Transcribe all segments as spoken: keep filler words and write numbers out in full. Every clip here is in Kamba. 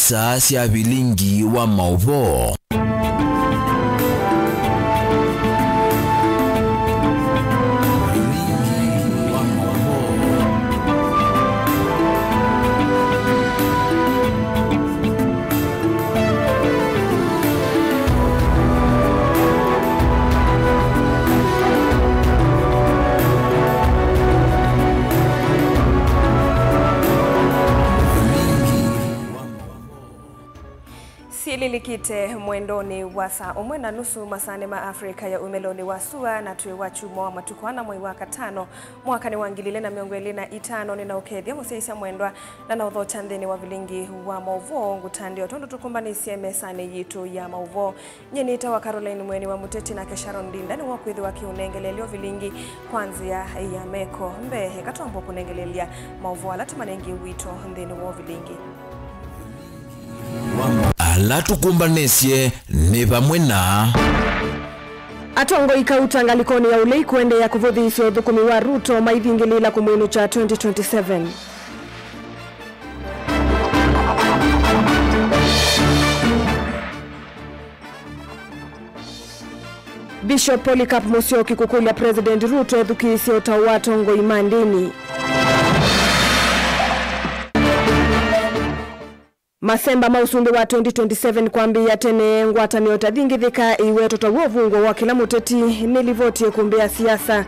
Saa sya vilingi wa maũvoo. Vilingi wa maũvoo. Syĩlilikĩte mwendonĩ wa saa ũmwe na nusu masaanĩ ma Africa ya umĩlonĩ wa sua, na twĩ wa kyumwa wa matukũ ana mwei wa katano, mwakanĩ wa ngili ilĩ na mĩongo ĩlĩ na itano. Nĩnaũkethya mũsyaĩĩsya mwendwa, na naũthokya nthĩnĩ wa vilingi wa maũvoo ngũtandĩo tondũ tũkũmbanĩsye mesanĩ yitũ ya maũvoo. Nyie nĩtawa Caroline Mweni wa Mũteti, nake Sharon Ndinda nĩwe ũkwĩthĩwa akĩũnengeleelya ũvilingi kwa nzĩa ya meko. Mbee, eka twambe kũnengeleelya maũvoo ala tũmanengie wito nthĩnĩ wa ũvilingi. Ala tũkũmbanĩsye nĩ vamwe na. Atongoi kauta ngalĩkonĩ ya ũlei kũendeea kũvũthĩĩsya ũthũkũmi wa Ruto maivingĩlĩĩla kũmwĩnũkya twenty twenty-seven. Bishop Polycarp Musyoki kũkũlya President Ruto ethukĩĩsye ũtao wa atongoi ma ndĩni. Masemba ma ũsumbĩ wa twenty twenty-seven kwambĩĩa tene, ngwatanĩo ta thingĩthĩka ĩiwetwa ta w'o ũvungwa wa kĩla mũteti nĩ livoti ĩkumbĩ ya siasa.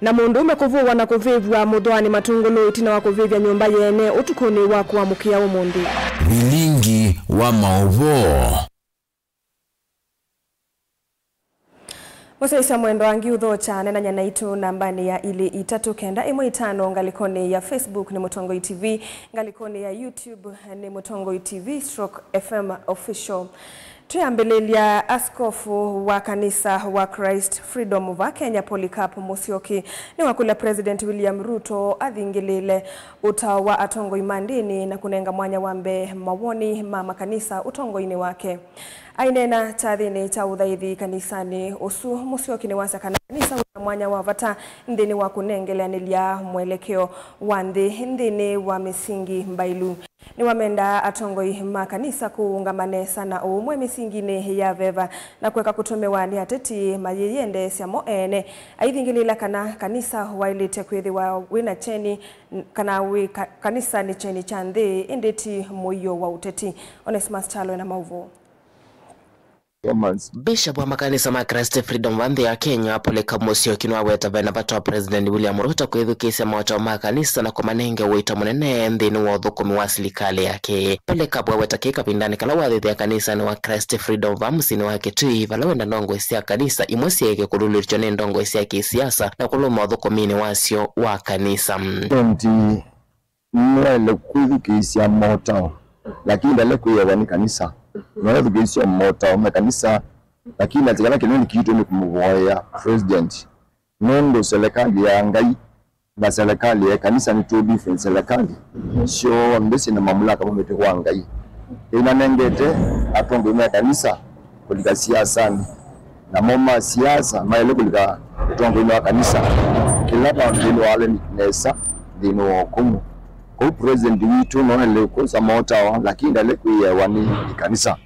Na mũndũũme kũvũwa na kũvĩvw'a mũthũanĩ Matungulu ĩtina wa kũvĩvya nyũmba yeene ũtukũnĩ wa kũamũkĩa ũmũnthĩ. Vilingi wa maũvoo. Mũsyaĩĩsya mwendwa, ngiũthokya, nenany'a naitũ nambanĩ ya ilĩ itatũ kenda ĩmwe itano, ngalĩkonĩ ya Facebook nĩ Mũtongoi T V, ngalĩkonĩ ya YouTube nĩ Mũtongoi T V stroke F M Official. Twĩambĩlĩlya, askofu wa kanisa wa Christ Freedom va Kenya, Polycarp Musyoki, nĩwakũlya President William Ruto athingĩlĩĩle ũtao wa atongoi ma ndĩni na kũnenga mwanya wa mbee mawoni ma makanisa ũtongoinĩ wake. Aineena kyathĩnĩ kya ũthaithi kanisanĩ ũsu, Musyoki nĩwasya kana kanisa wĩna mwanya wa vata nthĩnĩ wa kũnengeleanĩlya mwelekeo wa nthĩ nthĩnĩ wa mĩsingi mbailu. Nĩwamendaa atongoi ma kanisa kũũngama nesa na ũũmwe mĩsinginĩ ya veva na kũeka kũtũmĩwa nĩ ateti mayĩyendeesya mo ene, aithingĩlĩĩla kana kanisa waĩlĩte kwĩthĩwa wĩna kyeni, kana wĩ ka-, kanisa nĩ kyeni kya nthĩ, ĩndĩ ti mũio wa ũteti. Onesmus Kyalo ena maũvoo. Bishop wa makanisa ma Christ Freedom va nthĩ ya Kenya, Polycarp Musyoki, nĩwaweta vena vata wa President William Ruto kwĩthukĩĩsya motao ma kanisa na kũmanenge ũito mũnene nthĩnĩ wa ũthũkũmi wa silikalĩ yake. Polycarp aweta kĩĩ kavindanĩ kala wathĩthĩa kanisanĩ wa Christ Freedom va mũsyĩnĩ wa Kitui, vala wenda ndongoi sya kanisa imwe syaĩke kũlulutĩtw'a nĩ ndongoi sya kĩsiasa na kũlũma ũthũkũminĩ wasyo wa kanisa. Nĩwaĩle kwĩthukĩĩsya motao, lakini ndaĩle kwĩewa nĩ kanisa. Noethukĩĩsya motao me kanisa, lakini atĩ kĩla kĩnene kitũ nĩ kũmũvoya president, nũndũ selekalĩ ya Ngai na selekalĩ ya kanisa nĩ two different selekalĩ, syonthe syĩna mamulaka maumĩte kwa Ngai. Ĩnanengete atongoi me kanisa kũlika siasanĩ. Namo ma siasa maĩle kũlika ũtongoinĩ wa kanisa, kĩla vandũ nthĩnĩ wa aleni nesa nthĩnĩ wa ũkũmũ. Kwoou president witũ no aĩle kwosa motao, lakini ndaĩle kwĩewa nĩ ĩkanisa.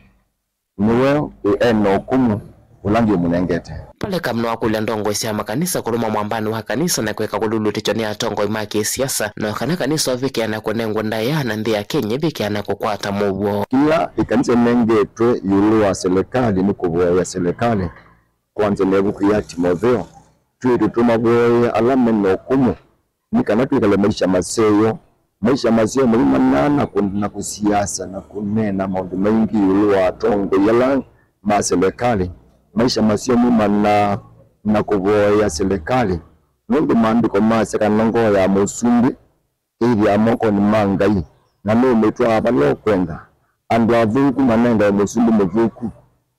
Nĩwe wĩ ena ũkũmũ ũla ngĩmũnengete. Polycarp nĩwakũlya ndongoi sya makanisa kũlũma mwambanĩ wa kanisa na kũeka kũlulutĩtw'a nĩ atongoi ma kĩsiasa, no kana kanisa ũvikĩa na kũnengwa ndaĩa na nthĩ ya Kenya ĩvikĩa na kũkwata mũuo. Kĩla ĩkanisa ĩnengetwe ĩũlũ wa selekalĩ nĩ kũvoya selekalĩ. Kwanza, na ĩvuku ya Timotheo, twĩĩtwe tũmavoye ala me na ũkũmũ, nĩ kana twĩkale maisha maseo, maisha maseo maimanaa na kũ-, na kũsiasa na kũneena maũndũ maingĩ ĩũlũ wa atongoi ala ma selekalĩ. Maisha maseo maimanaa na kũvoya selekalĩ, nũndũ maandĩko masya kana ngoo ya mũsumbĩ ĩthĩawa mokonĩ ma Ngai, na nũũmĩtwaa vala ũkwenda. Andũ athũku manengae mũsumbĩ mũthũku,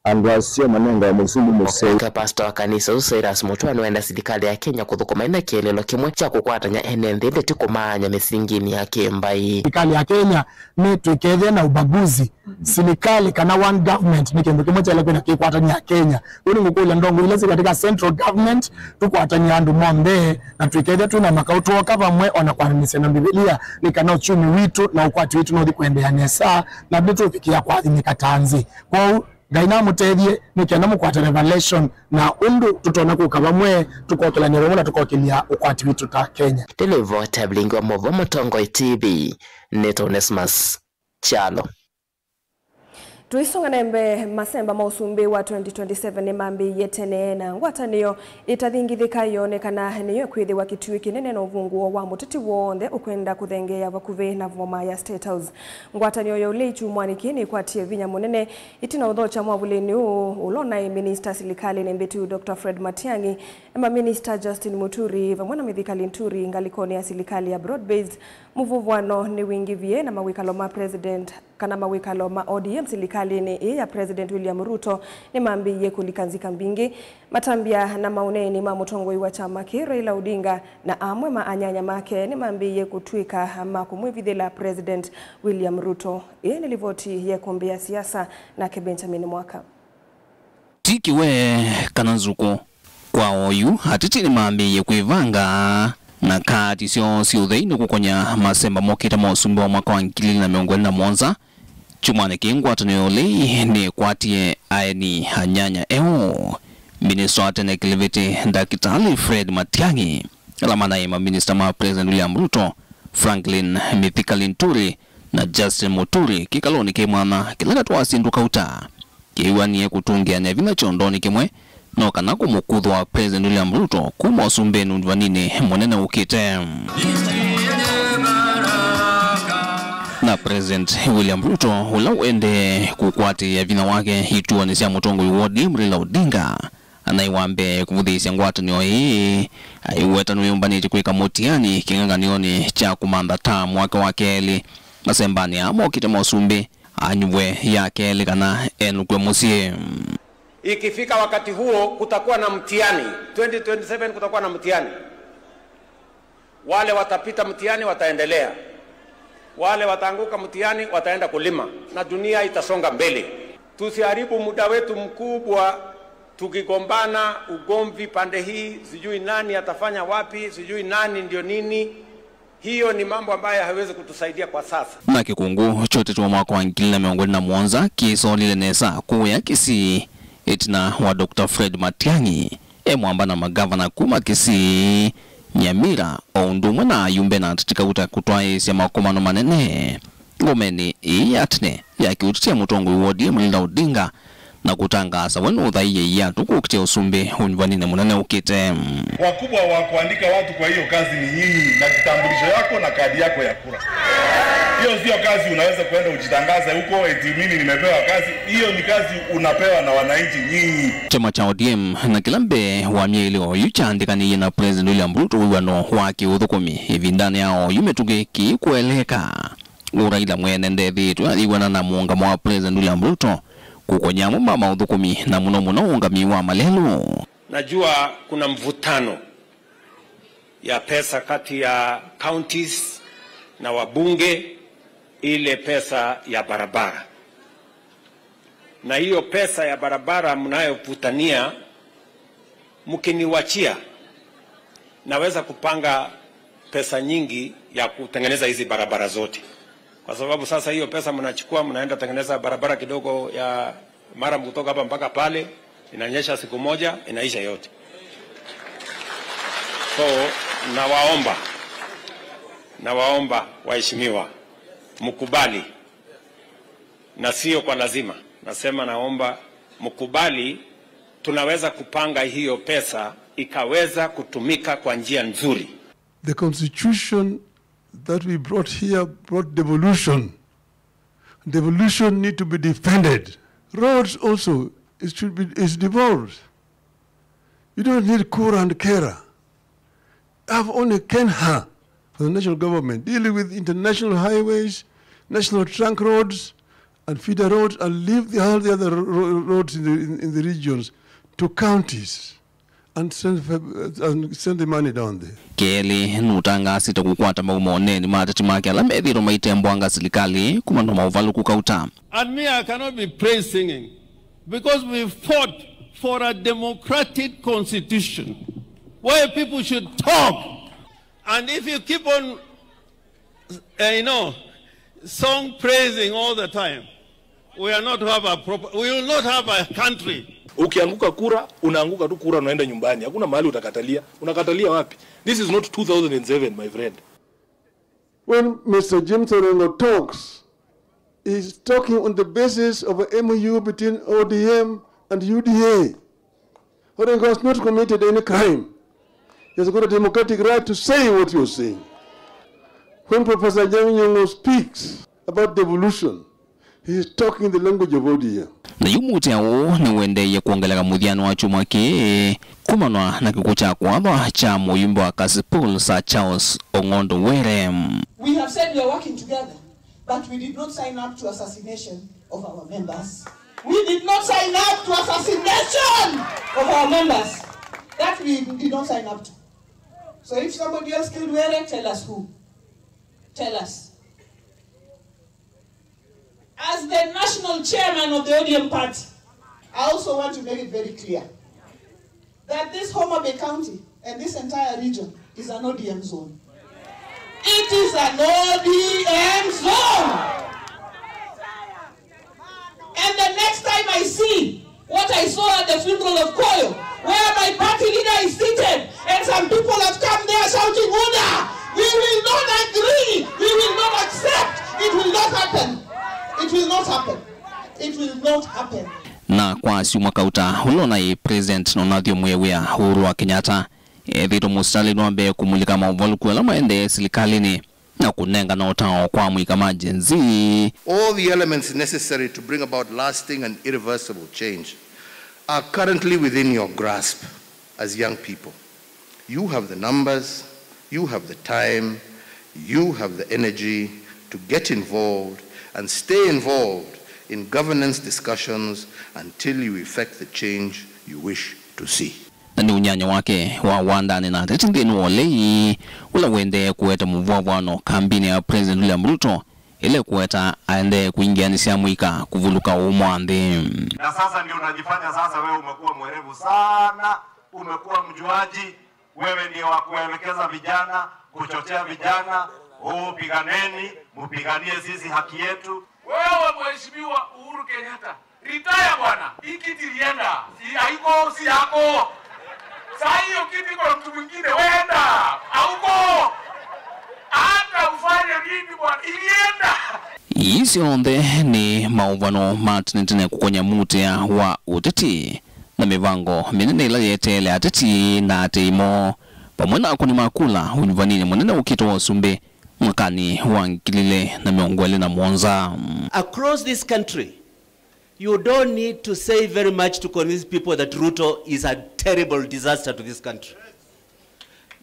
Andũ asu manengae mũsumbĩ mũseo. Ũkeka pastor wa kanisa ũsu Cyrus Mutua nĩwaenda silikalĩ ya Kenya kũthũkũma ĩna kĩeleelo kĩmwe kya kũkwatany'a ene nthĩ ĩndĩ ti kũmaany'a mĩsinginĩ ya kĩmbaĩ. Silikalĩ ya Kenya nĩtwĩkethĩa na ubaguzi. Silikalĩ kana one government nĩ kĩndũ kĩmwe kyaĩle kwĩna kĩkwatany'a Kenya. Ũu nĩngũkũlya ndongo ila syĩ katika central government, tũkwatany'a andũ monthe na twĩkethĩa twĩna makaũ twooka vamwe o na kwananĩsya na Mbivilia nĩ kana uchumi witũ na ũkwati witũ nũthi kũendeea nesa na nĩtũũvikĩa kũathimĩka ta nthĩ. Kwoou Ngai namũtethye nĩ kenda mũkwate revelation na ũndũ tũtonya kũka vamwe tũkokelany'a vamwe na tũkokĩlya ũkwati witũ ta Kenya. Nĩ livoti ya Vilingi wa Maũvoo Mũtongoi T V, nĩtawa Onesmus Kyalo. Tũisonga na mbee, masemba ma ũsumbĩ wa twenty twenty-seven nĩmambĩĩie tene na ngwatanĩo ĩtathingithĩka yoonekana nĩyo ĩkwĩthĩwa kĩtuĩ kĩnene na ũvũngũo wa mũteti w'onthe ũkwenda kũthengeea vakuvĩ na voma ya State House. Ngwatanĩo ya ũlei kyumwanĩ kĩĩ nĩkwatie vinya mũnene ĩtina ũthokya mwavulĩnĩ ũũ ũla ũnaĩ minista silikalĩnĩ mbĩtu Doctor Fred Matiang'i, maminista Justin Muturi vamwe na Mithika Linturi ngalĩkonĩ ya silikalĩ ya broad based. Mũvũvũano nĩwingĩvie na mawĩkalo ma president kana mawĩkalo ma O D M silikalĩnĩ ĩĩ ya President William Ruto nĩmambĩĩie kũlika nzika mbingĩ. Matambya na maũneeni ma mũtongoi wa kyama kĩĩ Raila Odinga na amwe ma anyanya make nĩmambĩĩie kũtw'ĩka ma kũmwĩvithĩla President William Ruto. Ĩĩ nĩ livoti ya ĩkũmbĩ ya siasa, nake Benjamin Mwaka. Ti kĩwe kana nzukũ. Kwa oyu, ateti nĩmambĩĩie kwĩvanga na kaati syoo syĩ ũtheinĩ kũkony'a masemba mokĩte ma ũsumbĩ wa mwaka wa ngili ilĩ na mĩongo ĩlĩ na mũonza. Kyumwanĩ kĩĩ ngwatanĩo ya ũlei nĩkwatie aeni anyanya eũ. Minista wa tene kĩlĩvĩtĩ Ndakĩtalĩ Fred Matiang'i, ala manaĩ maminista ma President William Ruto, Franklin Mithika Linturi na Justin Muturi kĩkalonĩ kĩ mwanya kĩla katwasie nduka uta. Kĩw'anie kũtũngĩanĩa vinya kyondonĩ kĩmwe no kana kũmũkuthũa President William Ruto kuma ũsumbĩnĩ ũnyuvaninĩ mũnene ũkĩte. Na President William Ruto, ũla ũendee kũkwatĩĩa vinya wake ituonĩ sya mũtongoi wa O D M Raila Odinga, anaĩ wa mbee kũvũthĩĩsya ngwatanĩo ĩĩ, aiweta nĩwĩũmbanĩtye kwĩka mũtiani kĩng'ang'anĩonĩ kya kũmantha term wake wa kelĩ masembanĩ aa mokĩte ma ũsumbĩ. Anyuvwe ya kelĩ kana enũkw'e mũsyĩ. Ikifika wakati huo, kutakuwa na mtihani. Twenty twenty-seven kutakuwa na mtihani. Wale watapita mtihani wataendelea, wale wataanguka mtihani wataenda kulima, na dunia itasonga mbele. Tusiharibu muda wetu mkubwa tukigombana, ugomvi pande hii, sijui nani atafanya wapi, sijui nani ndio nini. Hiyo ni mambo ambayo haiwezi kutusaidia kwa sasa. Na kĩkũngũ kya ũteti wa mwaka wa ngili na mĩongo ĩlĩ na mũonza kĩsolile nesa kũya Kisii, ĩtina wa Doctor Fred Matiang'i e mwamba na magavana kuma Kisii, Nyamira, o ũndũ ũmwe na ayumbe na ateti kauta kũtwaĩĩsya makomano manene ngomenĩ ĩĩ ya tene ya kĩũteti ya mũtongoi wa O D M Raila Odinga, na kũtangaasa we nũthaie iatũ kũkitĩa ũsumbĩ ũnyuvaninĩ mũnene ũkĩte. Wakubwa wa kuandika watu kwa hiyo kazi ni nyinyi na kitambulisho yako na kadi yako ya kura. Hiyo sio kazi unaweza kuenda ujitangaze huko eti mimi nimepewa kazi. Hiyo ni kazi unapewa na wananchi nyinyi. Kyama kya O D M na kĩla mbee wa myei ĩlĩ oyu kyaandĩkanĩie na President William Ruto wĩw'ano wa kĩũthũkũmi ĩvindanĩ ya oyu mĩtũkĩ kĩĩ kũeleeka. Ũũ Raila mwene ndethĩĩtwe ayĩw'ana na mũũngamo wa President William Ruto kũkony'a amwe ma maũthũkũmi, na mũno mũno ũũngami wa malelũ. Najua kuna mvutano ya pesa kati ya counties na wabunge, ile pesa ya barabara. Na hiyo pesa ya barabara mnayovutania, mkiniwachia, naweza kupanga pesa nyingi ya kutengeneza hizi barabara zote, kwa sababu sasa hiyo pesa mnachukua, mnaenda tengeneza barabara kidogo ya Maram kutoka hapa mpaka pale, inanyesha siku moja, inaisha yote. So nawaomba, nawaomba waheshimiwa, mkubali, na sio kwa lazima. Nasema naomba mkubali, tunaweza kupanga hiyo pesa ikaweza kutumika kwa njia nzuri. The constitution that we brought here brought devolution. Devolution need to be defended. Roads also, it should be, is devolved. You don't need Kura and Kera. Have only Kenha for the national government, dealing with international highways, national trunk roads, And feeder roads and leave the, all the other ro-, ro-, roads in the, in, in the regions to counties and send, and send the money down there. Kelĩ nũtangaasĩte kũkwata maumo oneni ma ateti make ala methĩĩtwe maitembwanga silikalĩ kumana na maũvalũku kauta. And me, I cannot be praise singing because we fought for a democratic constitution where people should talk. And if you keep on, uh, you know, song praising all the time, we are not have a proper, we will not have a country. Ukianguka kura, unaanguka tu kura, unaenda nyumbani. Hakuna mahali utakatalia. Unakatalia wapi? This is not two thousand and seven, my friend. When Mister James Orengo talks, he's talking on the basis of a M O U between O D M and U D A. Orengo has not committed any crime. He has got a democratic right to say what you're saying. When Professor Anyang' Nyong'o speaks about devolution, he is talking the language of O D M. Na yu mũtĩ ũũ nĩwendeeie kwongeleka mũthyanĩ wa kyumwa kĩĩ kumana na kĩkw'ũ kya kwathwa kya mũyumbe wa Kasipul, Sir Charles Ong'ondo Were. We have said we are working together, but we did not sign up to assassination of our members. We did not sign up to assassination of our members. That we did not sign up to. So if somebody else killed Were, tell us who. Tell us. As the national chairman of the O D M party, I also want to make it very clear that this Homa Bay County and this entire region is an O D M zone. It is an O D M zone. And the next time I see what I saw at the funeral of Koyo, where my party leader is seated and some people have come there shouting, "UDA, we will not agree, we will not accept." It will not happen. It will not happen. It will not happen. Na kwa syumwa kauta, ũla ũnaĩ President na ũnathyo mwĩwĩa Uhuru wa Kenyatta ethĩĩtwe mũsitalĩnĩ wa mbee kũmulĩka maũvalũku ala maendee silikalĩnĩ na kũnengana ũtao kwa amũika ma Gen Z. All the elements necessary to bring about lasting and irreversible change are currently within your grasp as young people. You have the numbers, you have the time, you have the energy to get involved and stay involved in governance discussions until you effect the change you wish to see. Na nĩ ũnyanya wake wa wandanĩ na ateti nthĩnĩ wa ũlei ũla wendee kũete mũvwavwano kambinĩ ya President William Ruto, ĩla ĩkũeta aendee kũingĩanĩsya amũika kũvulũka ũmwe wa nthĩ. Na sasa ndio unajifanya sasa wewe umekuwa mwerevu sana, umekuwa mjuaji, wewe ndio wa kuelekeza vijana, kuchochea vijana, "Oh, piganeni, mpiganie sisi haki yetu." Wewe Mheshimiwa Uhuru Kenyatta, retire bwana. Hii kiti ilienda. Si haiko, si yako. Saa hiyo kiti kwa mtu mwingine, wenda. Hauko. Hata ufanye nini bwana, ilienda. Ii syonthe nĩ maũvano ma tene tene kũkony'a mũtĩa wa ũteti na mĩvango mĩnene ĩla yeteele ateti na atei moo, vamwe na akũni ma kula ũnyuvaninĩ mũnene ũkĩte wa ũsumbĩ mwakanĩ wa ngili ilĩ na mĩongo ĩlĩ na mũonza. Across this country, you don't need to say very much to convince people that Ruto is a terrible disaster to this country.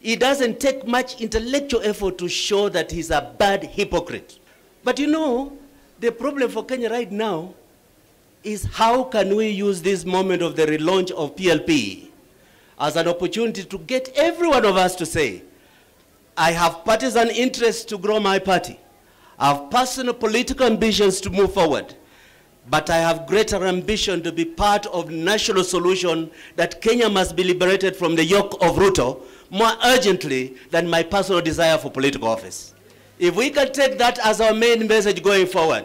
It doesn't take much intellectual effort to show that he's a bad hypocrite. But you know, the problem for Kenya right now is how can we use this moment of the relaunch of P L P as an opportunity to get every one of us to say, "I have partisan interests to grow my party. I have personal political ambitions to move forward. But I have greater ambition to be part of national solution that Kenya must be liberated from the yoke of Ruto more urgently than my personal desire for political office." If we can take that as our main message going forward,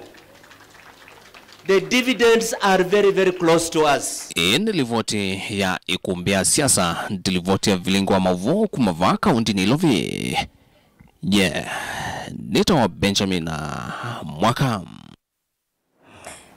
the dividends are very, very close to us. Ĩĩ nĩ livoti ya ĩkũmbĩ ya siasa, nĩ livoti ya vilingi wa maũvoo kuma vaa kaũntĩnĩ Nairobi. Yeah, nĩtawa Benjamin Mwaka.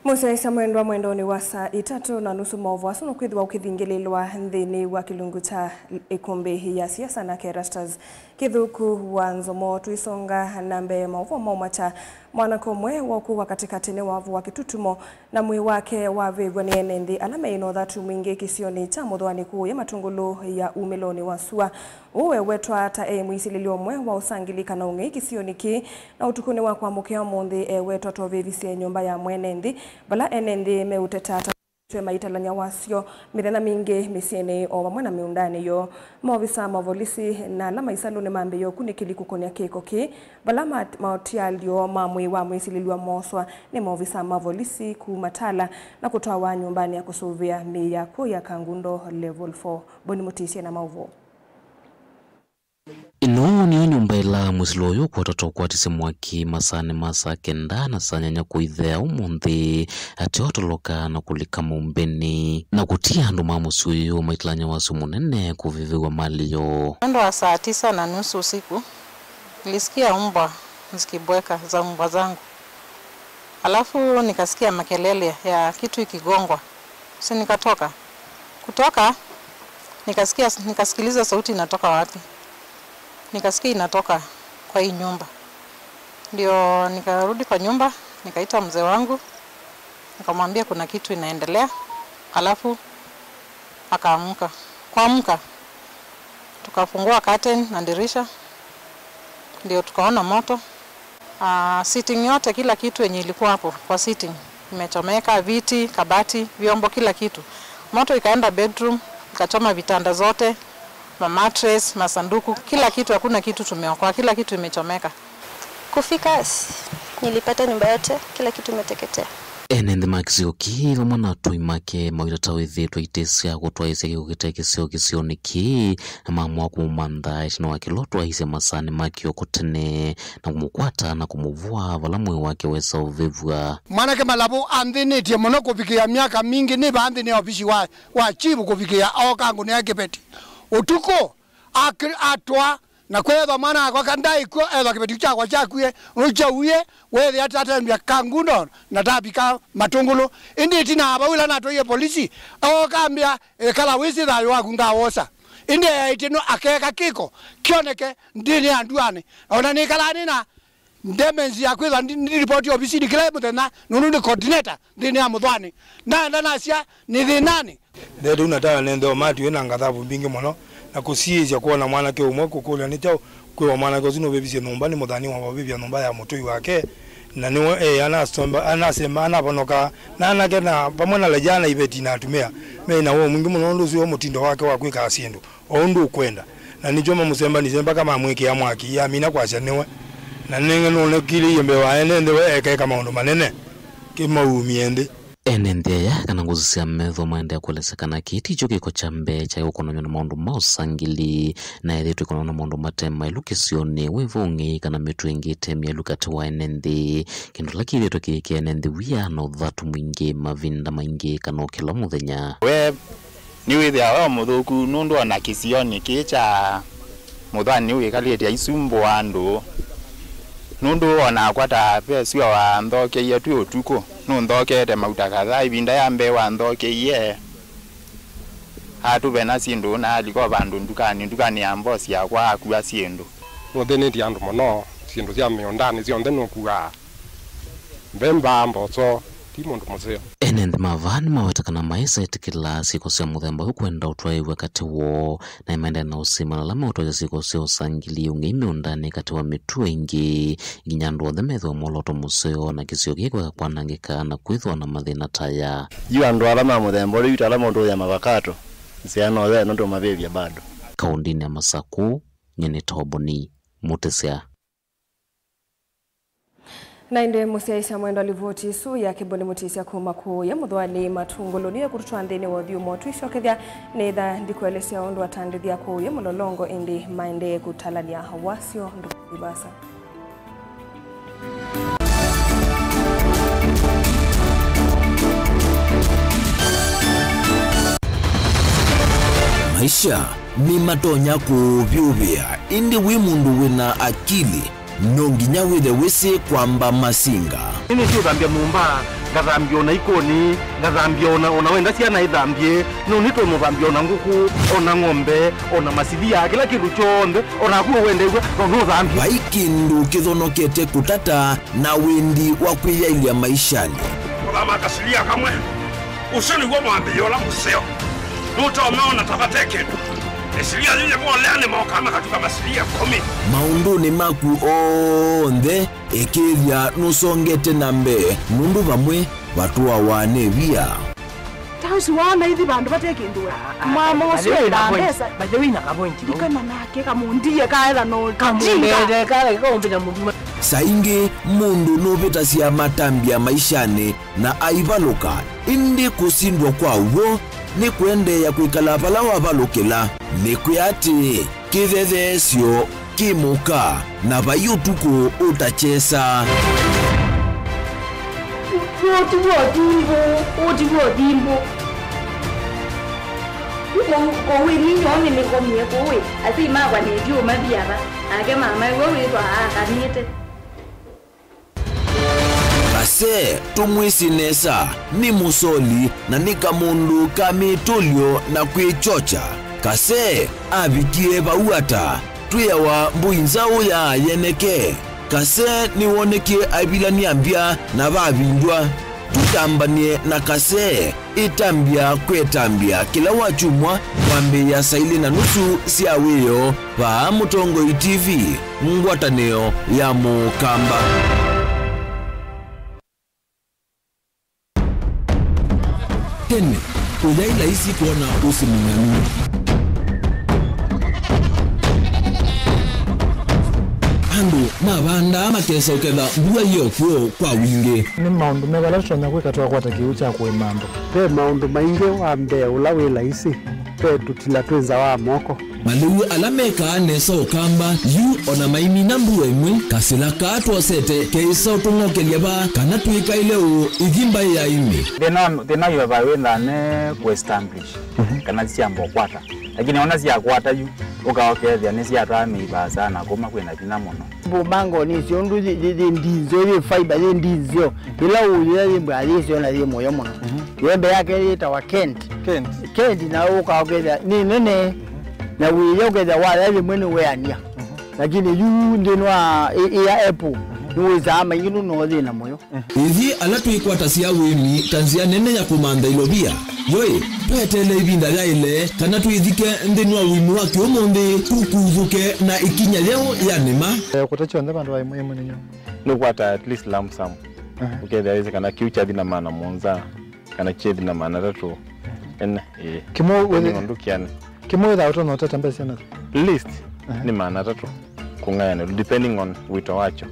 Mũsyaĩĩsya mwendwa, mwendonĩ wa saa itatũ na nusu, maũvoo asu nũkwĩthĩwa ũkĩthingĩlĩlwa nthĩnĩ wa kĩlungu kya ĩkũmbĩ ya siasa nake Erastus Kĩthũku wa Nzomo. Tũisonga na mbee, maũvoo maũmakya, mwanake ũmwe wa ũkũũ wa katĩkatĩ nĩwavũwa kĩtutumo na mwĩĩ wake wavĩvw'a nĩ ene nthĩ ala meĩ na ũthatu mwingĩ kĩsionĩ kya Mũthũanĩ kũũya Matũngũlũ ya umĩlonĩ wa sua. Ũũ ewetwa ta e mwĩsilĩlyo ũmwe wa ũsangili kana ũng'ei kĩsionĩ kĩĩ, na ũtukũnĩ wa kwamũkĩa ũmũnthĩ ewetwa ta ũvĩvisye nyũmba ya mwene nthĩ, vala ene nthĩ meũteta ta twe maitalany'a wasyo mĩthenya mingĩ mĩsyĩnĩ o vamwe na mĩũndanĩ yoo. Maovisa ma volisi na ala ma isalũ nĩmambĩĩe ũkunĩkĩli kũkũnĩa kĩko kĩĩ, vala ma-, maotialyo ma mwĩĩ wa mwĩsilĩlw'a mooswa nĩ maovisa ma volisi kuma Tala na kũtwawa nyũmbanĩ ya kũsũvĩa mĩĩ ya kw'o ya Kangundo Level four. Boni Mũtĩsye na maũvoo. Ĩno nĩyo nyũmba ĩla mũsilĩlwa ũyũ ũkwatwa ta ũkwatisye mwaki masaanĩ ma saa kenda na saa nyanya kũitheea ũmũnthĩ, atĩ otoloka na kũlika mũmbĩnĩ, na kũtia andũ ma mũsyĩ ũyũ maitalany'a wasyo mũnene kũvĩvĩw'a malĩ yoo. Mwendo wa saa tisa na nusu usiku, nilisikia mbwa zikibweka za mbwa zangu. Alafu nikasikia makelele ya kitu ikigongwa. Si nikatoka. Kutoka, nikasikia, nikasikiliza sauti inatoka wapi. Nikasikia inatoka kwa hii nyumba. Ndio nikarudi kwa nyumba, nikaita mzee wangu, nikamwambia kuna kitu inaendelea. Alafu akaamka. Kuamka, tukafungua curtain na dirisha, ndio tukaona moto. Ah, sitting yote, kila kitu yenye ilikuwa hapo kwa sitting imechomeka, viti, kabati, vyombo, kila kitu. Moto ikaenda bedroom, ikachoma vitanda zote, ma mattress, masanduku, kila kitu, hakuna kitu tumeokoa, kila kitu imechomeka. Kufika, s-, nilipata nyumba yote, kila kitu imeteketea. Ene nthĩ ma kĩsio kĩĩ vamwe na atũi make mawĩta ta wĩthĩĩtwe ĩtĩ sya kũtwaĩĩsya kĩko kĩte kĩseo kĩsionĩ kĩĩ, na mamũa kũmũmantha ĩtina wa kĩla ũtwaĩĩsye masaanĩ ma kĩoko tene, na kũmũkwata na kũmũvũa vala mwĩĩ wake wesa ũvĩvw'a. Mwanake Malavu anthĩnĩtye mũno kũvikĩa myaka mingĩ nĩ vaa nthĩnĩ ya ovisi wa, wa chief kũvikĩa ooka ngũnĩa kĩveti. Ũtukũ, akĩ-, atwa na kwethwa mwana wakwa ka ndaĩ kw'o, ethwa kĩveti kyakwa kyakwie, nũkyauie, wethĩa tatembya Kangundo na tavika Matũngũlũ. Ĩndĩ ĩtina wa vau ĩla natwaie polisi, ooka ambĩa, "Ĩkala wĩsĩ thayũ waku ngawosa." Ĩndĩ eetie nũ akeka kĩko kyoneke nthĩnĩ ya nduanĩ. Ona nĩkalaa nĩ na dementia ya kwĩthwa ndi, ndi ripoti ovisinĩ kĩla mũthenya, nũndũ nĩ coordinator nthĩnĩ ya Mũthũanĩ. Naenda nasya nĩ thĩnanĩ. Ndetu na tala nende o matiwe na ngathavu mbingĩ mũno, na kũsiĩĩsya kwona mwanake ũmwe kũkũlya nĩ kyaũ kwĩwa mwanake ũsu nũvĩvisye nyũmba nĩ mũthani wa vavĩvya nyũmba ya mũtũi wake, na nĩwe e anasomba, anasema, anavonoka, na anake na vamwe na lejana iveti na atumĩa me na woo mwingĩ mũno, ũndũ ũsu o mũtindo wake wa kwĩkaa syĩndũ o ũndũ ũkwenda, na nĩkyo mamũsembanisye mpaka mamwĩkĩa mwaki, amina kwasya nĩwe, na nĩnge nũnekilĩie mbee wa ene nthĩ we ekeka maũndũ manene kĩmaumie nthĩ. Ene nthĩ aya kana ngũsĩ sya metho maendeea kũelesya kana kĩĩ tikyo kĩko kya mbee kyaĩ ũkonany'o na maũndũ ma ũsangili, na ethĩĩtwe ĩkonany'o na maũndũ mate maĩlu kĩsionĩ, wĩva ũng'ei kana mĩtuo ĩngĩ ĩte myaĩlu katĩ wa ene nthĩ, kĩndũ kĩla kĩthĩĩtwe kĩyĩkĩa ene nthĩ wia na ũthatu mwingĩ mavinda maingĩ kana o kĩla mũthenya. We nĩwĩthĩawa we mũthũku, nũndũ o na kĩsionĩ kĩĩ kya Mũthũanĩ nĩwĩkalĩte aisumbũa andũ, nũndũ o nakwa ta ve sua wanthokeie twĩ ũtukũ, nũnthokete mauta kadhaa. Ĩvinda ya mbee wanthokeie, atũvena syĩndũ na alika o vandũ ndukanĩ, ndukanĩ ya mbosi yakwa, akua syĩndũ. Nũthĩnĩtye andũ mũno, syĩndũ sya mĩũndanĩ syonthe nũkuaa. Mbemba, mboco, ti mũndũ mũseo. Ene nthĩ ma vaa nĩmaweta kana maĩsa ĩtĩkĩla syĩko sya mũthemba ũyũ kwenda ũtwaĩĩw'a katĩ woo, na nĩmaendee na ũsima na ala meũtwaĩĩsya syĩko sya ũsangili ũng'ei mĩũndanĩ katĩ wa mĩtuo ĩngĩ, nginya andũ onthe methĩwa mwolooto mũseo na kĩsio kĩĩ kweka kwanangĩka na kwĩthĩwa na mathĩna ta aya. Yu andũ ala ma mũthemba ũyũ, yu ta ala maũtũĩa mavakato, nzĩa no yoe nũndũ mavĩvya bado. Kaũndĩnĩ ya Masakũ, nyie nĩ Toboni Mũtĩsya. Na ĩndĩ mũsyaĩĩsya mwendwa, livoti ĩsu ya Kĩboni Mũtĩsya kuma kũũya Mũthũanĩ Matũngũlũ nĩyo kũtũtwaa nthĩnĩ wa ũthyũmũo. Twĩsyokethya nĩtha ndikũelesya ũndũ atandĩthya kũũya Mũlolongo, ĩndĩ maendee kũtalany'a wasyo ndũkũthi vaasa. Maisha nĩmatonya kũũvyũvĩa, ĩndĩ wĩ mũndũ wĩ na akili no nginya wĩthe wĩsĩ kwamba masinga. Nĩnĩsĩ ũthambya nyũmba, ngathambya ona ikũni, ngathambya ona, ona wenda syana ithambye, no nĩtwe mũthambya ona ngũkũ, ona ng'ombe, ona masilia, kĩla kĩndũ kyonthe, onaku ũwendew'a, no nũthambye. Vai kĩndũ kĩthonokete kũtata na wendi wa kwĩyaĩlya maishanĩ. Kũthama kasilia kamwe, ũsu nĩw'o mwambĩlĩo ũla mũseo. Nũtomeona ta vate kĩndũ. Ĩsilia yĩyĩ volea nĩ moka makatuka masilia ĩkũmi. Maũndũnĩ maku onthe, ĩkĩĩthya nũsongete na mbee, nũndũ vamwe vatũawa nĩ via. Ta ũsu waana ithi vandũ vate kĩndũ we. Mama ũsu ena mbesa. Ndikana nake kamũndie kaetha no kamũndie kale kaũmbĩta mũndũ. Saa ingĩ mũndũ nũvĩtasya matambya maishanĩ na aivalũka, ĩndĩ kũsindwa kwa w'o nĩ kũendeea kwĩkala vala wavalũkĩla. Nĩkwĩa atĩ kĩthetheesyo kĩ mũka, na vai ũtukũ ũtakyesa. Ũti w'o thimbũ, ũti w'o thimbũ. Kũwĩ ninyoo nĩnĩkomie kũwĩ, asyai makwa nĩtyo maviava, nake mama ĩwe wĩthwa akanĩte. Kase, tũmwĩsĩ nesa, nĩ mũsoli na nĩ kamũndũ ka mĩtũlyo na kwĩkyokya. Kase avikie vau ata? Twĩawa mbũi nzaũ ya yeneke. Kase nĩwonekie aivilany'a mbya na vavindw'a. Tũtambany'e na Kase. Ĩtambya kwĩ ĩtambya kĩla wakyumwa kwambĩĩa saa ilĩ na nusu sya wĩoo vaa Mũtongoi T V, ngwatanĩo ya Mũkamba. Tene, ũyaĩ laisi kwona ũsĩ mũng'anu. Andũ mavandaa makesa ũketha mbua yĩ o kw'o kwa wingĩ. Nĩ maũndũ meva ala tũtonya kwĩka twakwata kĩw'ũ kya kũĩma andũ? Ve maũndũ maingĩ. Wa mbee ũla wĩ laisi, ve tũtila twĩ nza wa moko. Malĩu ala mekaa nesa Ũkamba yu o na maimina mbua ĩmwe, kasĩla kaa twosete keĩsa ũtũng'okelya vaa kana twĩkaĩle ũũ ĩthi mbaĩ ya ĩmĩ. Thĩna, thĩna wĩ vaa wĩthaa ne kũ establish kana syamba ũkwata. Lakini ona syakwata yu, ũka ũkethĩa nĩsyatwaa mĩivaasa na kũma kwĩna vinya mũno. Mbũmbango nĩsyo ũndũ yĩ, yĩ, yĩ ndinzyo, yĩ fiber, yĩ ndinzyo. Yĩla ũyĩa yĩ mbaa yĩsyo na yĩ mũyo mũno. Mhm. Yembe yake yĩtawa Kent. Kent. Kent na ũka ũkethĩa nĩ nene. Mhm. Na wĩya ũkethĩa waya yĩmwe nĩ weania. Mhm. Lakini yu nthĩnĩ wa ĩ, ĩ ya apple, mhm, nĩwĩsaa maingĩ nũno thĩna mũyo. Ithyĩ ala twĩkwatasya ũĩmi ta nzĩa nene ya kũmantha ilovia, yoĩ, tweteele ĩvinda yaĩle kana twĩthike nthĩnĩ wa ũĩmi wa kĩũmũnthĩ, tũkuthũke na ĩkinya yeũ ya nĩma. Eh, kũta kyonthe vandũ wa ĩmwe ĩmwe nĩnyo. Nũkwata at least lump sum. Aha. Ũkethĩa wĩsĩ kana kĩu kyathi na maana mũonza, kana kyethi na maana atatũ. Ene, ĩĩ. Kĩmwe. Nĩ ũndũ kĩana. Kĩmwe wĩthaa ũtonya ũtete mbesa syana? Least, aha, nĩ maana atatũ kũng'ayanĩlwa, depending on wĩto wakyo.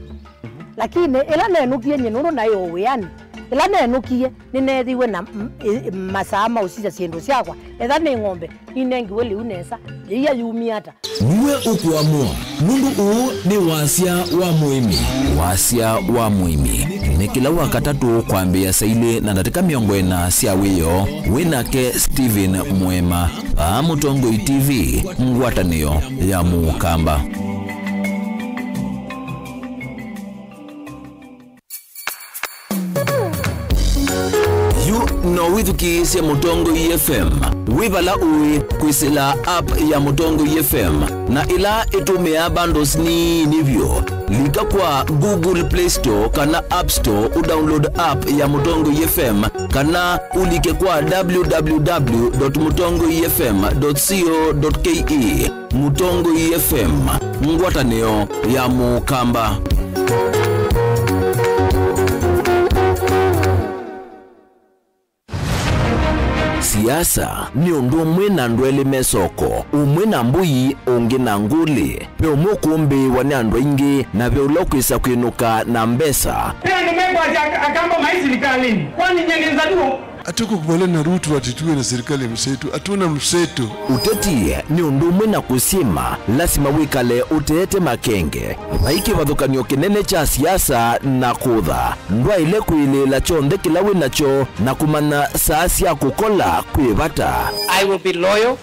Lakini ĩla nenũkie nyie, nũndũ naĩ o wĩanĩ, ĩla nenũkie, nĩneethiwe na m-, ĩ-, masaa ma ũsisya syĩndũ syakwa. Etha nĩ ng'ombe, ninengiwe lĩu nesa, yĩia yumie ata? Nue ũkũamũa, nũndũ ũũ nĩ wasya wa mũĩmi. Wasya wa mũĩmi nĩ kĩla Wakatatũ kwambĩĩa saa ilĩ na ndatĩka mĩongo ĩna sya wĩoo, wĩ nake Stephen Mũema, vaa Mũtongoi T V, ngwatanĩo ya Mũkamba. Yu no wĩthukĩĩsye Mũtongoi F M wĩ vala ũĩ kwĩsĩla app ya Mũtongoi F M, na ĩla ĩtũmĩaa bundles nini vyũ. Lika kwa Google Play Store kana App Store ũdownload app ya Mũtongoi F M, kana ũlike kwa w w w dot mũtongoi f m dot co dot k e. Mũtongoi F M, ngwatanĩo ya Mũkamba. Siasa nĩ ũndũ ũmwe na andũ elĩ me soko, ũmwe na mbũi, ũngĩ na ngũlĩ. Ve ũmwe ũkũmbĩĩwa nĩ andũ aingĩ, na ve ũla ũkwĩsa kwĩnũka na mbesa. Ve andũ mekwasya ak-, Akamba maĩ silikalĩnĩ, kwani nyie nĩ Nzaluo? Hatukukubaliana na Ruto ati tuwe na serikali ya mseto. Hatuna mseto. Ũteti nĩ ũndũ ũmwe na kũsyĩma, lasima wĩkale ũteete makenge. Vai kĩvathũkany'o kĩnene kya siasa na kũtha. Ndwaĩle kwĩlĩĩla kyonthe kĩla wĩ nakyo na kũmanya saa sya kũkola kwĩ vata. I will be loyal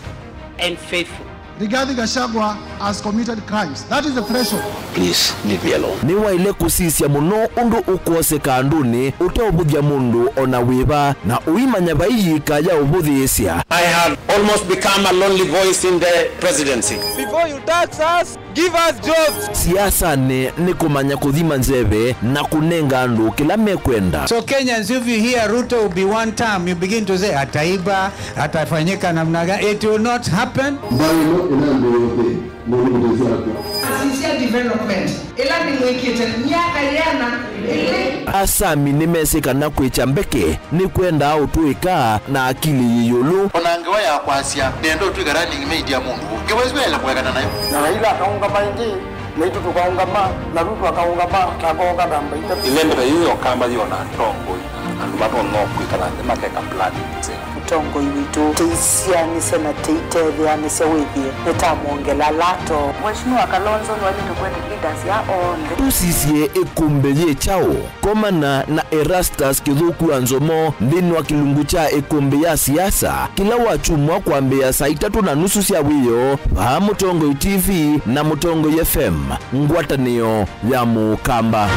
and faithful. Rigathi Gachagua has committed crimes. That is the threshold. Please leave me alone. Nĩwaĩle kũsisya mũno ũndũ ũkwoseka andũnĩ ũteũvũthya mũndũ o na wĩva, na ũimanya vai yĩka ya ũvũthĩĩsya. I have almost become a lonely voice in the presidency. Before you tax us, give us jobs. Siasanĩ nĩ kũmanya kũthima nzeve na kũnenga andũ kĩla mekwenda. So Kenyans, if you hear Ruto will be one term, you begin to say, ataiba, atafanyika namna gani? It will not happen. Mbaĩ ĩno ĩnambĩĩe ũthĩ, mũndũ mũtezi wakwa. Asisya development ĩla nĩmwĩkĩte myaka yĩana ĩlĩ. Asami nĩmesĩ kana kwĩkya mbeke nĩkwendaa ũtũĩka na akili yĩ ĩũlũ. O na ngewa ya kwasya, nĩenda ũtw'ĩka running mate ya mũndũ ũngĩ, wĩsĩ waĩle kũekana nayo. Na Raila akaũngama ĩngĩ, naitũ tũkaũngama, na Ruto akaũngama, na akooka namba itatũ. Ĩlembe ta yĩĩ ya Ũkamba yĩona atongoi, andũ matonya kwĩkala nthĩ makeka plan nzeo. Mũtongoi witũ, tũisyaanĩsya na tũitetheanĩsya wĩthĩe nĩtamwongela lato. Mheshimiwa Kalonzo nĩwaĩlĩte kwenda leaders ya onthe. Tũsisye ĩkũmbĩ yĩ kyaũ? Komana na Erastus Kĩthũku wa Nzomo nthĩnĩ wa kĩlungu kya ĩkũmbĩ ya siasa kĩla wakyumwa kwambĩĩa saa itatũ na nusu sya wĩoo vaa Mũtongoi T V na Mũtongoi F M, ngwatanĩo ya Mũkamba.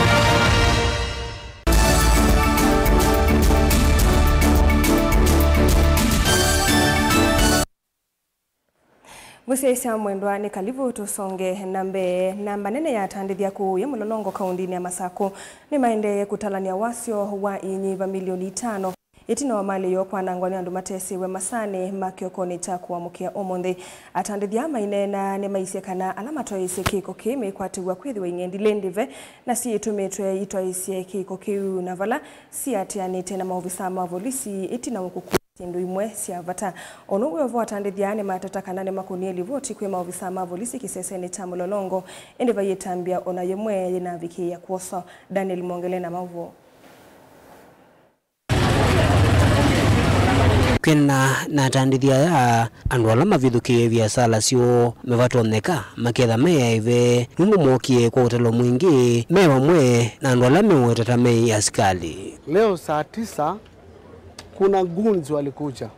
Mũsyaĩĩsya mwendwa, nĩ kalivu tũsonge na mbee. Namba nene ya atandĩthya kũũya mũlolongo kaũndĩnĩ ya Masakũ nĩmaendee kũtalany'a wasyo wa inyĩva milioni itano ĩtina wa malĩ yoo kwanangwa nĩ andũ matesĩwe masaanĩ ma kĩokonĩ kya kũamũkĩa ũmũnthĩ. Atandĩthya maineena nĩmaisye kana ala matoeesye kĩko kĩĩ mekwatĩw'a kwĩthĩwa ing'endilĩ ndĩve na syĩtũmĩtwe itwaĩsye kĩko kĩu, na vala siatĩanĩte na maovisaa ma volisi ĩtina wa kũkua syĩndũ imwe sya vata. O na ũu wĩ o vo, atandĩthya nĩmateta kana nĩmakũnie livoti kwĩ maovisaa ma volisi kĩsesenĩ kya mũlolongo, ĩndĩ vai ĩtambya o na yĩmwe yĩnavikĩĩa kwoswa. Daniel Mwongele na maũvoo. Kwĩanana na atandĩthya aya, andũ ala mavithũkĩĩe viasala syoo mevatonyeka maketha me aĩve, nũndũ mookie kwa ũtalo mwingĩ me vamwe na andũ ala meũweta ta me asikalĩ. Leo saa tisa kuna goons walikuja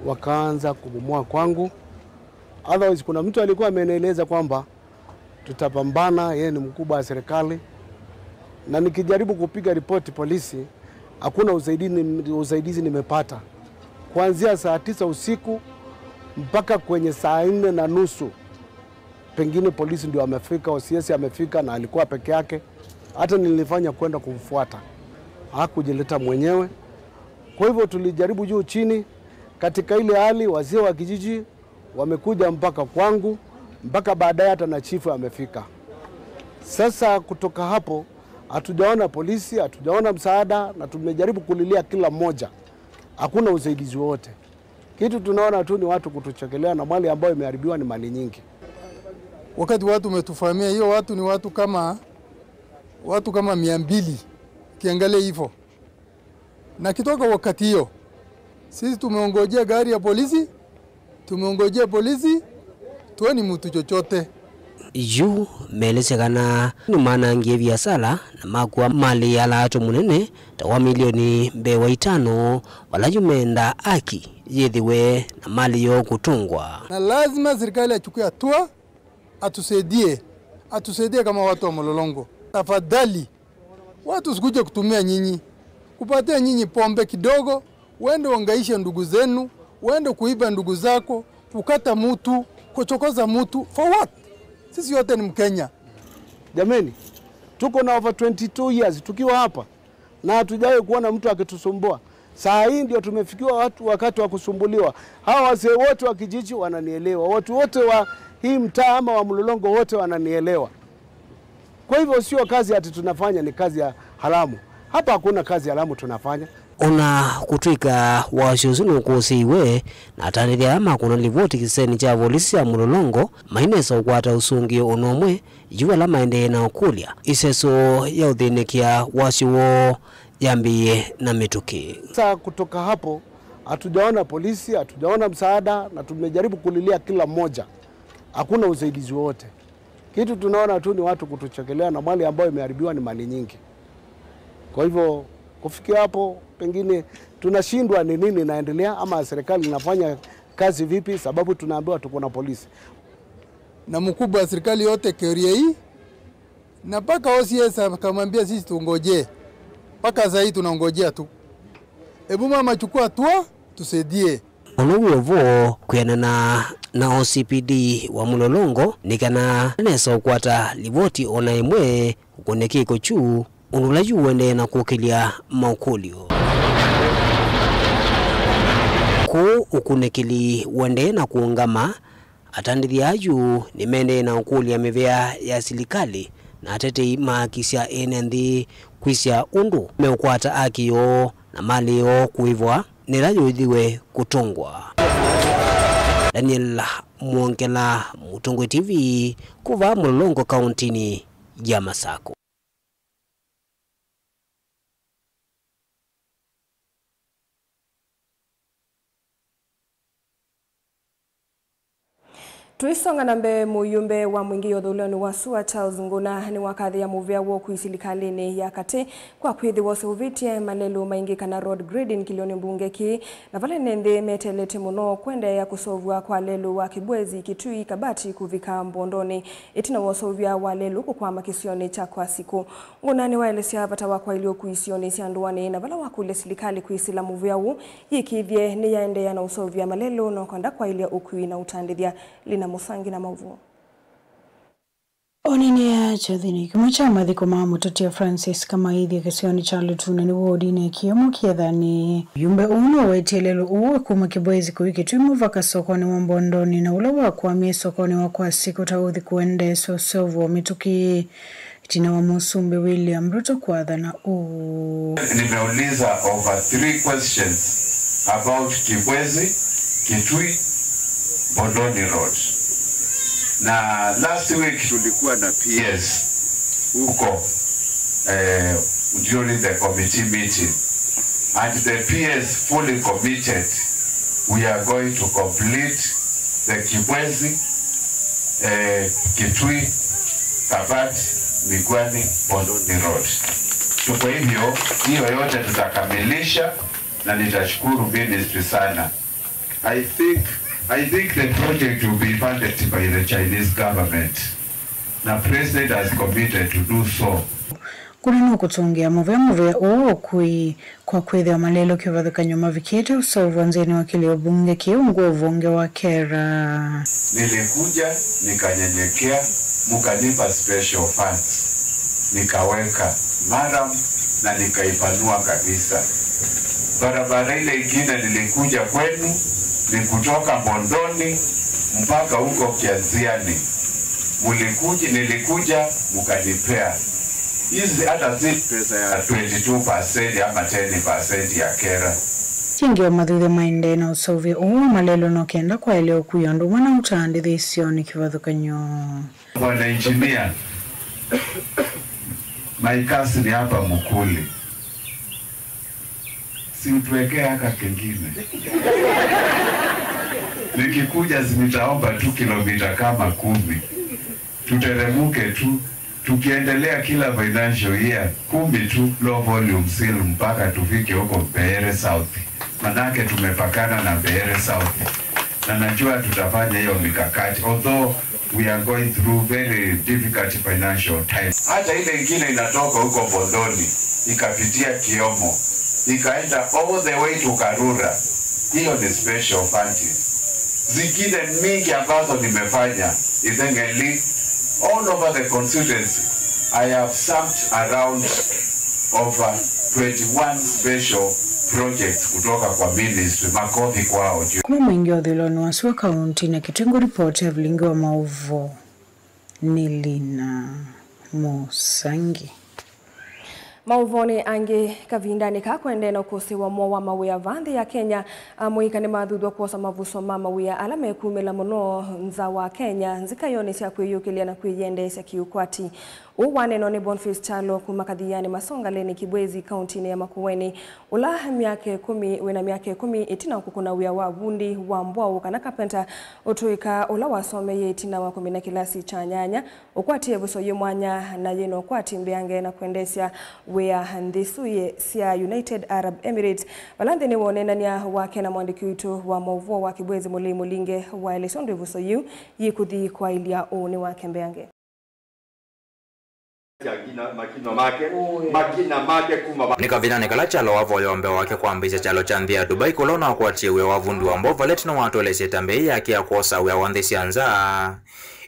wakaanza kubomoa kwangu. Otherwise, kuna mtu alikuwa amenieleza kwamba tutapambana, yeye ni mkubwa wa serikali, na nikijaribu kupiga ripoti polisi, hakuna usaidizi, usaidizi nimepata kuanzia saa tisa usiku mpaka kwenye saa nne na nusu. Pengine polisi ndio amefika, O C S amefika na alikuwa peke yake. Hata nilifanya kwenda kumfuata, hakujileta mwenyewe. Kwa hivyo tulijaribu juu chini. Katika ile hali, wazee wa kijiji wamekuja mpaka kwangu, mpaka baadaye hata na chifu amefika. Sasa kutoka hapo, hatujaona polisi, hatujaona msaada, na tumejaribu kulilia kila mmoja. Hakuna usaidizi wowote. Kitu tunaona tu ni watu kutuchekelea, na mali ambayo imeharibiwa ni mali nyingi. Wakati watu umetufahamia, hiyo watu ni watu kama, watu kama mia mbili, ukiangalia hivyo. Na kitoka wakati hiyo, sisi tumeongojea gari ya polisi, tumeongojea polisi, tuoni mtu chochote. Yu meelesya kana nĩmanangie viasala na makua malĩ ya laatũ mũnene ta wa milioni mbee wa itano, vala yu menda aki yĩthĩwe na malĩ yoo kũtũngwa. Na lazima serikali achukue hatua, atusaidie, atusaidie kama watu wa Mlolongo. Tafadhali, watu sikuje kutumia nyinyi, kupatia nyinyi pombe kidogo, uende uhangaishe ndugu zenu, uende kuiba ndugu zako, kukata mtu, kuchokoza mtu. For what? Sisi wote ni Mkenya. Jameni, tuko na over twenty-two years tukiwa hapa na hatujawahi kuona mtu akitusumbua. Saa hii ndio tumefikiwa watu wakati wa kusumbuliwa. Hawa wazee wote wa kijiji wananielewa, watu wote wa hii mtaa ama wa Mlolongo wote wananielewa. Kwa hivyo sio kazi ati tunafanya ni kazi ya haramu. Hapa hakuna kazi haramu tunafanya. O na kũtw'ĩka wasyo ũsu nũkũsĩiwe, na atandĩthya aya makũna livoti kĩseni kya volisi sya Mlolongo mainesa ũkwata ũsũngĩo o na ũmwe yu ala maendee na ũkũlya. Ĩseso ya ũthĩnĩkĩa wasyo woo yambĩĩe na mĩtũkĩ. Sasa kutoka hapo, hatujaona polisi, hatujaona msaada, na tumejaribu kulilia kila mmoja. Hakuna usaidizi wowote. Kitu tunaona tu ni watu kutuchekelea na mali ambayo imeharibiwa ni mali nyingi. Kwa hivyo, kufikia hapo, pengine tunashindwa ni nini inaendelea ama serikali inafanya Kazi vipi? Sababu tunaambiwa tuko na polisi. Na mkubwa wa serikali yote Keria hii, na mpaka O C S akamwambia sisi tungojee. Mpaka saa hii tunangojea tu. Hebu mama, chukua hatua, tusaidie. Ũndũ wĩ ũvoo kwĩanana na O C P D wa Mũlolongo nĩ kana nesa ũkwata livoti o na ĩmwe ũkunĩkĩko kyu ũndũ ũla yu ũendee na kũkĩlya maũkũlyo. Kũu ũkunĩkĩli ũendee na kũũngama, atandĩthya ayu nĩmaendee na ũkũlya mĩvĩa ya silikalĩ na atetei ma haki sya ene nthĩ kwĩsya ũndũ meũkwata haki yoo na malĩ yoo kũĩvwa nĩ ĩla yũĩthiwe kũtũngwa. Daniel Mwongela, Mũtongoi T V, kuma Mũlolongo kaũntĩnĩ ya Masakũ. Tũisonga na mbee, mũyũmbe wa mũingĩ ũthũlĩonĩ wa sua Charles Nguna nĩwakathĩa mũvea wa ũkui silikalĩnĩ ya katĩ kwa kwĩthĩwa ũseũvĩtye malelũ maingĩ kana road grading kĩlĩonĩ mbunge kĩĩ, na vala ene nthĩ meteelete mũno kũendeea kũseũvw'a kwa lelũ wa Kibwezi, Kitui, Kabati kũvika Mbondonĩ ĩtina wa ũseũvya wa lelũ kũkwama kĩsionĩ kya Kwasiku. Nguna nĩwaelesya vata wa kwaĩlya ũkui isionĩ sya ndũanĩ na vala wakũlya silikalĩ kwĩsĩla mũvea ũũ yĩkĩĩthye nĩyaendeea na ũseũvya malelũ na kwenda kwaĩlya ũkui na ũtandĩthya. Lina Mũsangi na maũvoo. Onene ya kyathĩnĩ kĩmwe kya mathiko ma mũtũtia Francis Kamaithya kĩsionĩ kya Lutuna nĩ wodinĩ ya Kĩomo Kĩethanĩ. Mũyũmbe ũũ nũwetie lelũ ũũ wa kuma Kibwezi kũi Kitui mũvaka sokonĩ wa Mbondonĩ na ũla wakwamie sokonĩ wa Kwasiku ta ũthi kũendeesya ũseũvyo wa mĩtũkĩ. Ĩtina wa Mũsumbĩ William Ruto kwathana ũũ. Nimeuliza over three questions about Kibwezi, Kitui, Mbondoni Road. Na last week tulikuwa na P S huko eh, during the committee meeting and the P S fully committed we are going to complete the Kibwezi eh, Kitui, Kabat, Migwani, Mbondoni Road. So kwa hivyo hiyo yote tutakamilisha na nitashukuru ministry sana. I think, I think the project will be funded by the Chinese government. Na president has committed to do so. Nguna nũkũtũngĩa mũvea mũvea ũũ wa ũkui. Kwa kwĩthĩwa malelũ kĩvathũkany'o mavikĩte ũseũvw'a nzĩnĩ wa kĩlĩo mbunge kĩĩ ungu wa ũvonge wa Kera. Nilikuja nikanyenyekea, mkanipa special funds, nikaweka maram na nikaipanua kabisa. Barabara ile ingine nilikuja kwenu ni kutoka Mbondoni mpaka huko Kianziani. Mulikuja, nilikuja mkanipea. Hizi hata si pesa ya twenty two percent ama ten percent ya Kera. Kĩngĩ o mathuthya maendee na ũseũvyo ũũ wa malelũ no kenda kwaĩlya ũkui ũndũ ũmwe na ũtandĩthĩsyo nĩ kĩvathũkany'o. Bwana Engineer, my cousin hapa Mukuli, si utuwekee haka kengine. Nikikuja si nitaomba tu kilomita kama kumi. Tuteremuke tu, tukiendelea kila financial year, kumi tu, low volume seal mpaka tufike huko Mbeere South. Manake tumepakana na Mbeere South. Na najua tutafanya hiyo mikakati. Although we are going through very difficult financial times. Hata ile ingine inatoka huko Mbondoni, ikapitia Kiomo, ikaenda all the way to Karura. Hiyo ni special funding. Zingine mingi ambazo nimefanya, Ithengeli, all over the constituency, I have stamped around over twenty-one special projects kutoka kwa ministry. Makofi kwao. Kuma Mwingi ũthũĩlonĩ wa sua kaũntĩnĩ ya Kitui, ngũripoti Evelyn Ngiwa, maũvoo nĩ Lina Mũsangi. Maũvoonĩ angĩ, kavindanĩ kaa kũendee na ũkũsĩ wa mowaa ma wĩa vaa nthĩ ya Kenya, amũika nĩmathuthw'a kwosa mavuso ma mawĩa ala mekumĩla mũno nza wa Kenya nzikaĩonĩ sya kwĩyũkĩlya na kwĩyendeesya kĩũkwati. Ũu waneenwa nĩ Boniface Kyalo kuma Kathiani Masongaleni Kibwezi, kauntinĩ ya Makueni, ũla myaka ĩkũmi, wĩna myaka ĩkũmi ĩtina wa kũkũna wĩa wa vundi wa mbwaũ kana carpenter, ũtũĩka ũla wasomeie ĩtina wa kũmina kĩlasi kya nyanya, ũkwatie ĩvuso yĩ mwanya na yĩna ũkwati mbeange na kwendeesya wĩa nthĩ isu yĩ sya United Arab Emirates. Vala nthĩnĩ wa ũneenany'a wake na mwandĩki witũ wa maũvoo wa Kibwezi Mũlei Mũlinge, waelesya ũndũ ĩvuso yĩu yĩkũthi kwaĩlya ũũnĩ wake mbeange. Makina, makina make, makina make kuma va- Nĩ kavindanĩ kala Kyalo wavoya ũmbeo wake kwambĩĩsya kyalo kya nthĩ ya Dubai, kũla ũnakwatie wĩa wa vundi wa mbwaũ vala ĩtina watwelesye ĩtambya yake ya kwosa wĩa wa nthĩ sya nza.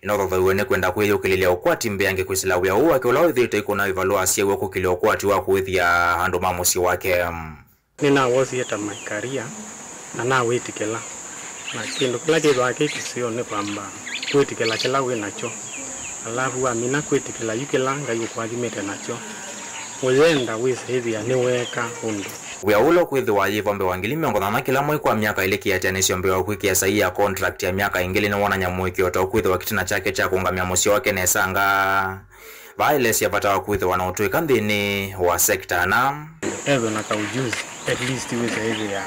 Ĩnothothaiwe nĩ kwenda kwĩyũkĩlĩlya ũkwati mbeange kwĩsĩla wĩa ũũ wake ũla wĩthĩĩtwe ikũna ĩvalũa asyaĩwe kũkĩlya ũkwati wa kũĩthya andũ ma mũsyĩ wake. Nĩnawosie ta my career, na nawĩtĩkĩla. Na kĩndũ kĩla kĩthĩawa kĩ kĩseo nĩ kwamba kwĩtĩkĩla kĩla wĩ nakyo. Alafu wamina kwĩtĩkĩla yu kĩla Ngai ũkũathimĩte nakyo, ũyenda wĩsĩ ĩthĩa nĩweeka ũndũ. Wĩa ũla ũkwĩthĩwa yĩvo mbee wa ngili mĩongo thanthatũ kĩla mwei kwa myaka ĩlĩ kĩatĩanĩsyo mbee wa kwĩkĩa saii ya contract ya myaka ĩngĩ ĩlĩ nĩwonany'a mũĩkĩĩo ta ũkwĩthĩwa kĩtina kyake kya kũũngamĩa mũsyĩ wake nesanga. Vaelesya vata wa kwĩthĩwa na ũtũĩka nthĩnĩ wa sekta na. Ethwe na kaujuzi, at least wĩse ĩthĩa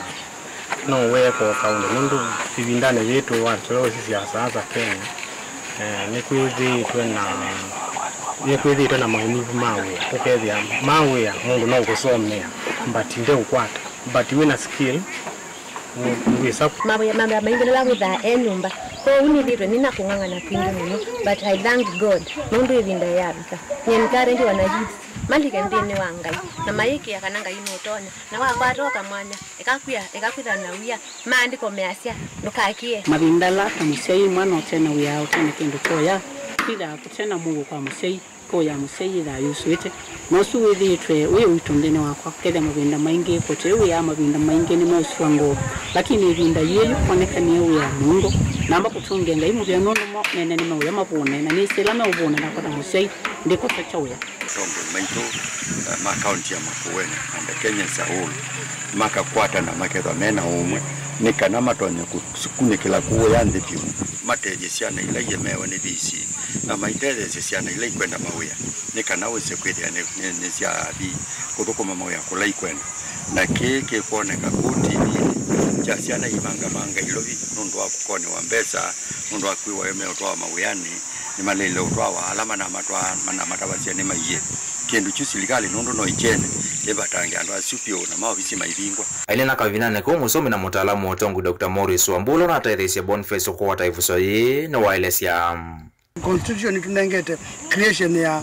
no weeka o kaũndũ, nũndũ ĩvindanĩ yĩĩ tũĩ wa tũla ũsisya siasa Kenya, eh, nĩkwĩthĩĩtwe na, nĩkwĩthĩĩtwe na maumivu ma wĩa, ũkethĩa ma wĩa mũndũ no ũkũsomea but ndeũkwata, but wĩna skill, Ndwĩsa. Mawĩa, mawĩa maingĩ ala wĩthaa e nyũmba. Kwoou nĩthĩĩtwe nĩ na kũng'ang'ana kwingĩ mũno, but I thank God nũndũ ĩvinda yavika. Nĩ encourage wana youth malike nthĩnĩ wa Ngai na mayĩkĩa kana Ngai nũtonya, na wakwata o kamwanya, ĩkakwĩa, ĩkakwĩthwa na wia. Maandĩko measya, ndũkakĩe. Mavinda ala ta mũsyai mwana ũte na wĩa, ũte na kĩndũ kyoya, kwĩthaa kũte na mũuo kwa mũsyai. Kũya mũsyai yĩthaa yusũĩte, na ũsu wĩthĩĩtwe wĩ ũito nthĩnĩ wakwa. Kethĩa mavinda maingĩ kũte wĩa, mavinda maingĩ nĩmeũsua ngoo, lakini ĩvinda yĩĩ yu kwonekanie wĩa mũingo. Namba kũtũngĩa Ngai mũvea nũndũ mo mene nĩmeũya mavũne, na nĩsĩ ĩla meũvũna nakwa ta mũsyai ndĩkũsakya wĩa. Atongoi maitũ, eh, ma kaunti ya Makueni and Kenya as a whole makakwatana makethwa mena ũmwe nĩ kana matonye kũkunĩkĩla kũũya nthĩ vyũ, matethye syana ila ilemeewe nĩ V C. Na maitetheesye syana ila ikwenda mawĩa, nĩ kana wĩse kwĩthĩa nĩ, nĩ, nĩsyaathi kũthũkũma mawĩa kũla ikwenda. Na kĩĩ kĩkwoneka kũu T V-inĩ kya syana imangamanga ilovi nũndũ wa kũkonĩwa mbesa, nũndũ wa kwĩwa meũtwawa mawĩanĩ, nĩmaleile ũtwawa ala manamatwaa, manamatavasya nĩmaiye. Kĩndũ kyu silikalĩ nũndũ no ĩkyene, ĩvatange andũ asu vyũ na maovisi maivingwa. Aineena kavindanĩ kau, mũsomi na mũtaalamu wa ũtongoi Doctor Maurice Wambua ũla ũnatetheesye Boniface kũkwata ĩvuso yĩĩ nĩwaelesya. Constitution ĩtũnengete creation ya,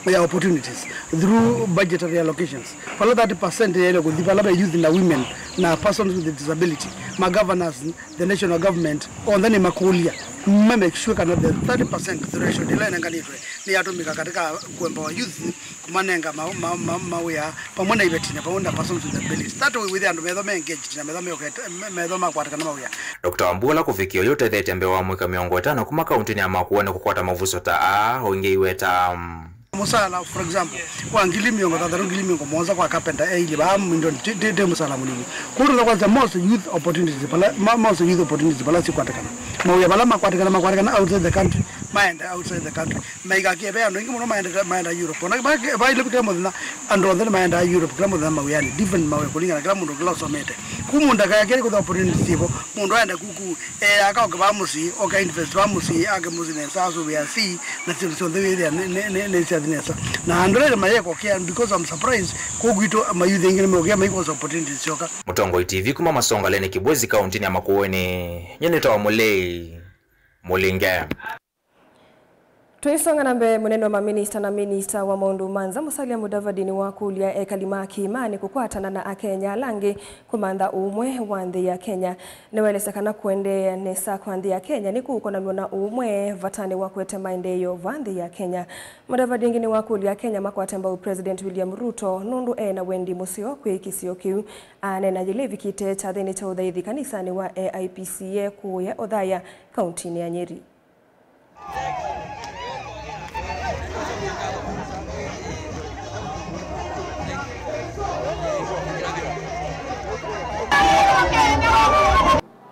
ya opportunities through budgetary allocations. Vala thirty percent yaĩle kũthi vala ve youth na women na persons with disability, ma governors, the national government, onthe nĩmakũlya ma make sure kana the thirty percent threshold ĩla ĩnenganĩtwe nĩyatũmĩka katika kũembawa youth, kũmanenga ma, ma, ma, mawĩa vamwe na iveti na vamwe na persons with disabilities. That way wĩthĩa andũ metho me engaged na metho meũkete, me-, metho makwatĩkana mawĩa. Doctor Wambua ũla kũvikĩa ũyũ ũtethetye mbee wa amũika mĩongo ĩtano kuma kauntinĩ ya Makueni kũkwata mavuso ta aa, ũingĩ iweta, mm. Mũsaala, for example, wa ngili mĩongo thanthatũ, ngili mĩongo mũonza kwa carpenter e ilĩ vaa, million ti, ti, ti mũsaala mũnini. Kwoou nĩkwasya most youth opportunities vala, ma-, most youth opportunities vala sikwatĩkana. Mawĩa vala makwatĩkana, makwatĩkana outside the country, maenda outside the country. Maikakie ve andũ aingĩ mũno maenda, maenda Europe. Ona va, va Nairobi kĩla mũthenya, andũ onthe nĩmaendaa Europe kĩla mũthenya mawĩanĩ, different mawĩa kũlingana kĩla mũndũ kĩla ũsomete. Kũu mũndũ ndakaekele kũtha opportunities ivo, mũndũ aenda kuku, eh, akaoke va mũsyĩ, oke invest va mũsyĩ, ake mũsyĩ nesa, asũvĩa si, na syĩndũ syonthe wĩthĩa nĩ, nĩ, nĩ, nĩ syathi nesa. Na andũ ala mayekokea, because I'm surprised, kũu kwitũ mayouth aingĩ nĩmeũkĩa maikosa opportunities syoka. Mũtongoi T V kuma Masongaleni Kibwezi kauntinĩ ya Makueni, nyie nĩtawa Mũlei Mũlinge. Tũisonga na mbee, mũnene wa maminista na minista wa maũndũ ma nza Musalia Mudavadi nĩwakũlya ekali ma kĩĩmanĩ kũkwatana na Akenya ala angĩ kũmantha ũũmwe wa nthĩ ya Kenya. Nĩwaelesya kana kũendeea nesa kwa nthĩ ya Kenya nĩkũũkonanw'a na ũũmwe vatanĩ wa kũete maendeeo va nthĩ ya Kenya. Mudavadi ĩngĩ nĩwakũlya Akenya makwate mbau President William Ruto nũndũ e na wendi mũseo kwĩ kĩsio kĩu. Aneena yĩla ĩvikĩte kyathĩnĩ kya ũthaithi kanisanĩ wa A I P C A kũũya Othaya, kauntinĩ ya Nyeri.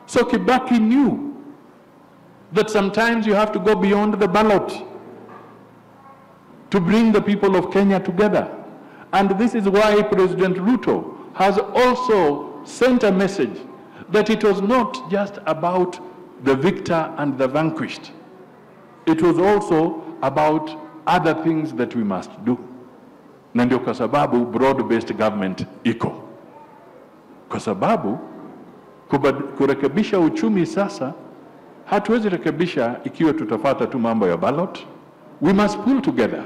So Kibaki knew that sometimes you have to go beyond the ballot. to bring the people of Kenya together. And this is why President Ruto has also sent a message that it was not just about the victor and the vanquished. It was also about other things that we must do. Na ndio kwa sababu broad-based government iko. Kwa sababu kubad-, kurekebisha uchumi sasa, hatuwezi rekebisha ikiwa tutafata tu mambo ya ballot. We must pull together.